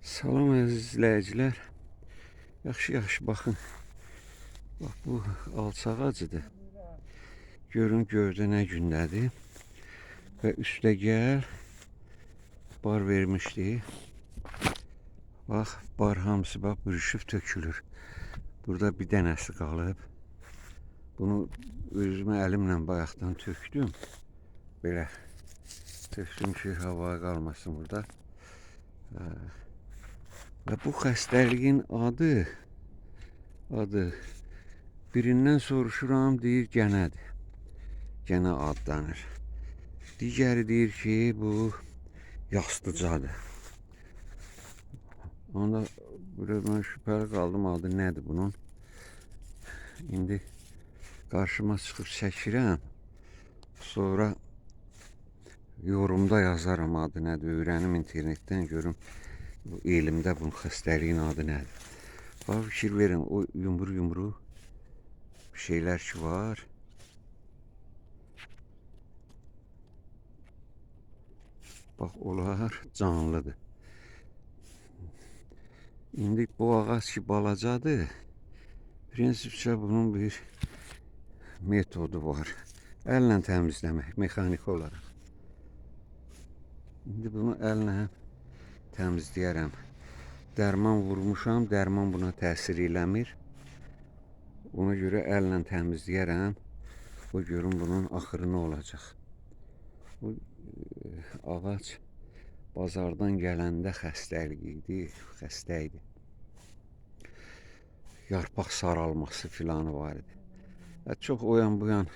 Salam əziz izləyicilər. Yaxşı-yaxşı baxın. Bax bu alça ağacıdır. Görün gövdə nə gündədir. Və üstə gəl bar vermişdi. Bax bar hamısı bax bürüşüb tökülür. Burada bir dənəsi qalıb. Bunu özümə əlimlə bayaqdan tökdüm. Belə tökdüm ki, hava qalmasın burada. Və bu xəstəliyin adı birindən soruşuram, deyir gənədir. Gənə adlanır. Digəri deyir ki, bu yastıcadır. Onda belə mən şübhəli qaldım, adı nədir bunun? İndi qarşıma çıxıb çəkirəm. Sonra yorumda yazaram adı nədir, öyrənim internetdən görüm. Bu elmdə bunun xəstəliyin adı nədir? Bax, fikir verin, o yumru-yumru bir şeylər ki var. Bax, onlar canlıdır. İndi bu ağac ki balacadır. Prinsipcə bunun bir metodu var. Əllə təmizləmək, mexaniki olaraq. İndi bunu əllə təmizləyərəm. Dərman vurmuşam, dərman buna təsir eləmir. Ona görə əllə təmizləyərəm. O görün bunun axırı nə olacaq. Bu ağac bazardan gələndə xəstəlik idi, xəstə idi. Yarpaq saralması filanı var idi. Çox o yan bu yan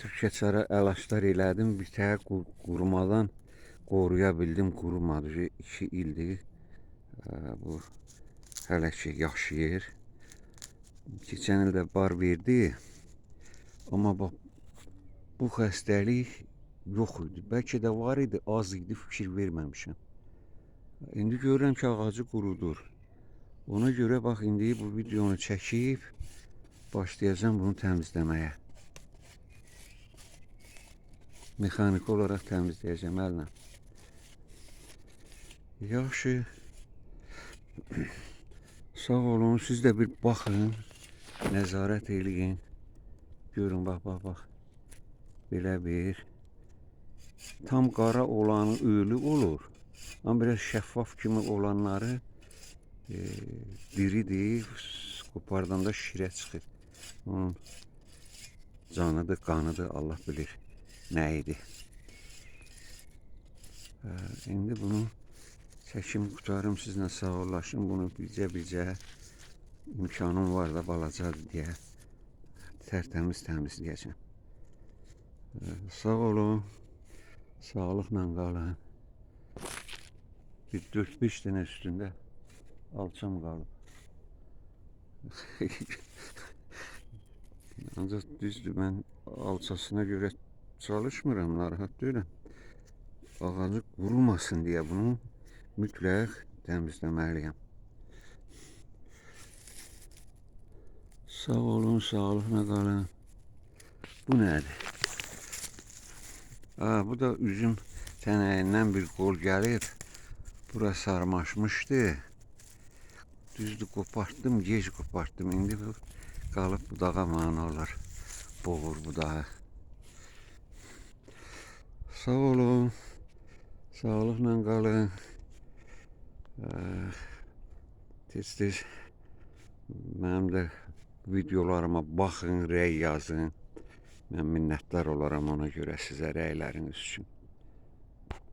türkəçərə əlaçlar elədim. Bir təhər qurumadan qoruya bildim, qurumadı. 2 ildir. Bu hələ ki yaşayır. Keçən il də bar verdi. Amma bax bu xəstəlik yox idi. Bəlkə də var idi, az idi, fikir verməmişəm. İndi görürəm ki, ağacı qurudur. Ona görə bax indi bu videonu çəkib başlayacağam bunu təmizləməyə. Mexaniki olaraq təmizləyəcəm əllə. Yaxşı. Sağ olun. Siz də bir baxın. Nəzarət eləyin. Görün, bax, bax, bax. Belə bir. Tam qara olanı ölü olur. Amma biraz şəffaf kimi olanları diridir. Qopardanda şirə çıxır. Onun canıdır, qanıdır, Allah bilir nə idi. İndi bunu çəkim qurtarım, sizlə sağollaşım. Bunu bircə-bircə imkanım var da balacadır deyə tərtəmiz təmizləyəcəm. Sağ olun, sağlıqla qalın. Bir 4-5 dənə üstündə alçam qalıb. Ancaq düzdür, mən alçasına görə çalışmıram, narahat deyiləm. Ağacı qurumasın deyə bunu mütləq təmizləməliyəm. Sağ olun, sağlıqla qalın. Bu nədir? Bu da üzüm tənəyindən bir qol gəlib. Bura sarmaşmışdı. Düzdür, qopartdım, gec qopartdım. İndi bu qalıb budağa mane olar. Boğur budağı. Sağ olun. Sağlıqla qalın. Tez-tez mənim də videolarıma baxın, rəy yazın. Mən minnətdar olaram ona görə sizə rəyləriniz üçün.